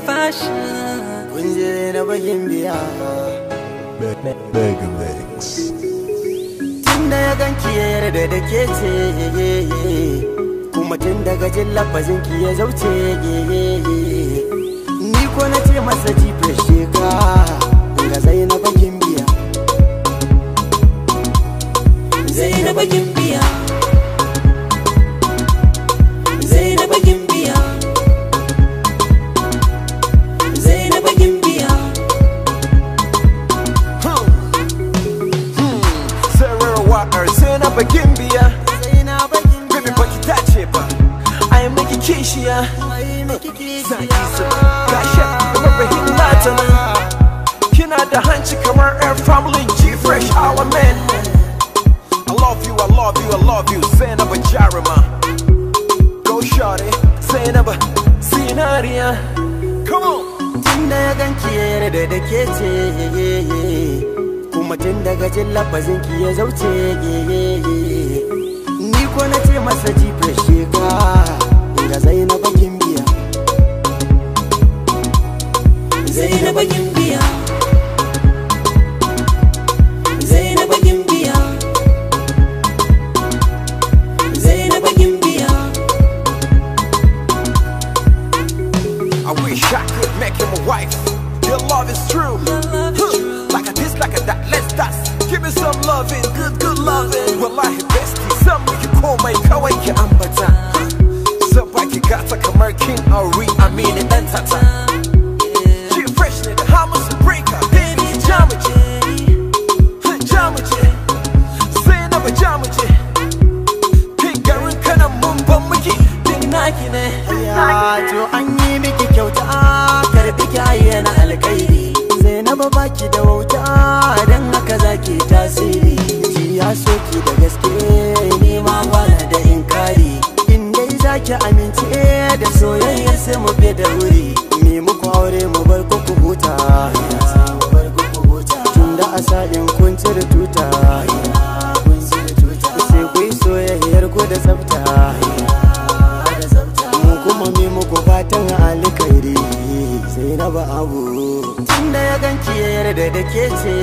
Fashion. Kun je na bakin biya. Mega Mix. Tun da ya ganki ya yarda da ke ce, kuma tun daga jin lafazin ki ya zauce. Ni ko na ce masa jife sheka ga Zainab Gimbiya. Zainab Gimbiya. Zainab Gimbiya. Zainab Gimbiya. Sarara waƙar Zainab Gimbiya. Zainab Gimbiya. Baby baki dace ba, ai miki kishiya. Ai miki Zaki kishiya. su gashe kamar Rahim Latana. Kina da hanci kamar Air Family G Fresh our man. I love you, I love you, I love you, Zainab Jaruma. Go shorty, Zainab Zinariya. Come on. Tun da ya ganki ya yarda da ke ce, kuma tun daga jin lafazin ki ya zauce. Ni ko na ce masa jife sheka ga Zainab Gimbiya. Zainab Gimbiya. Zainab Gimbiya. Zainab Gimbiya. I wish I could make him a wife. Your love is true. love is true. Like a this, like a that, let's dance. Give me some loving, good, good loving. Wallahi bestie, some you call my kawai ki ambata. Zan baki gata kamar King Ari Aminu dan tata. G Fresh ne da Hamisu Breaker, baby jamuje, jamuje, Zainab jamuje. Kai garin kanan mun ban miki, din naki ne. Ya to an yi miki kyauta, karbi ki ayyana alkhairi. Zainab baki da wauta, dan haka zaki tasiri. Ji ya soki da gaske, ni ma bana da inkari. In dai zaki amince da soyayyar sai mu fi da wuri. Mi muku aure mu bar ku ku huta. Tunda a sa'in kun cire tuta, sai ku yi soyayyar ku da tsafta. Mu kuma mi muku fatan alkhairi Zainab Abu. Tunda ya ganki ya yarda da ke ce,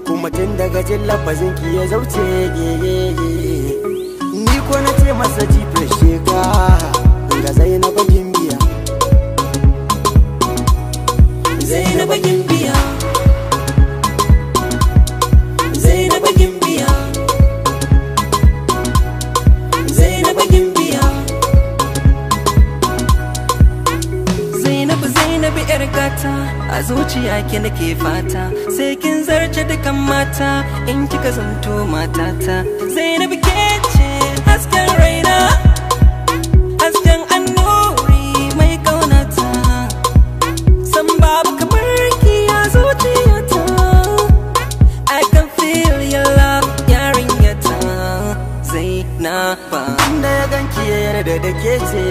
kuma tun daga jin lafazin ki ya zauce. Ni ko na ce masa jife sheka ga Zainab Gimbiya. Zainab Gimbiya. Zainab Gimbiya. Zainab Gimbiya. Zainab Zainab yar gata, a zuciya ki nake fata, sai kin zarce dukan mata in kika zanto matata. Zainab ke ce hasken raina, hasken annuri mai kaunata. San babu kamar ki a zuciyata. I can feel your love, yarinyata Zainaba. Tunda ya ganki ya yarda da ke ce,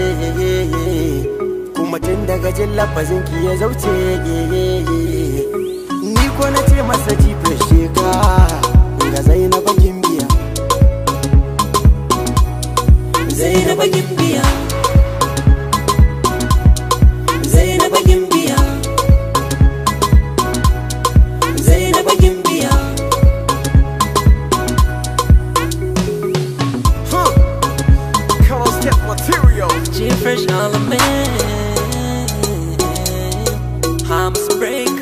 kuma tun daga jin lafazin ki ya zauce. Ni ko na ce masa jife sheka ga Zainab Gimbiya. Zainab Gimbiya. Zainab Gimbiya. Zainab Gimbiya. Huh. Come on, step material. G Fresh all a man. Hamisu Breaker.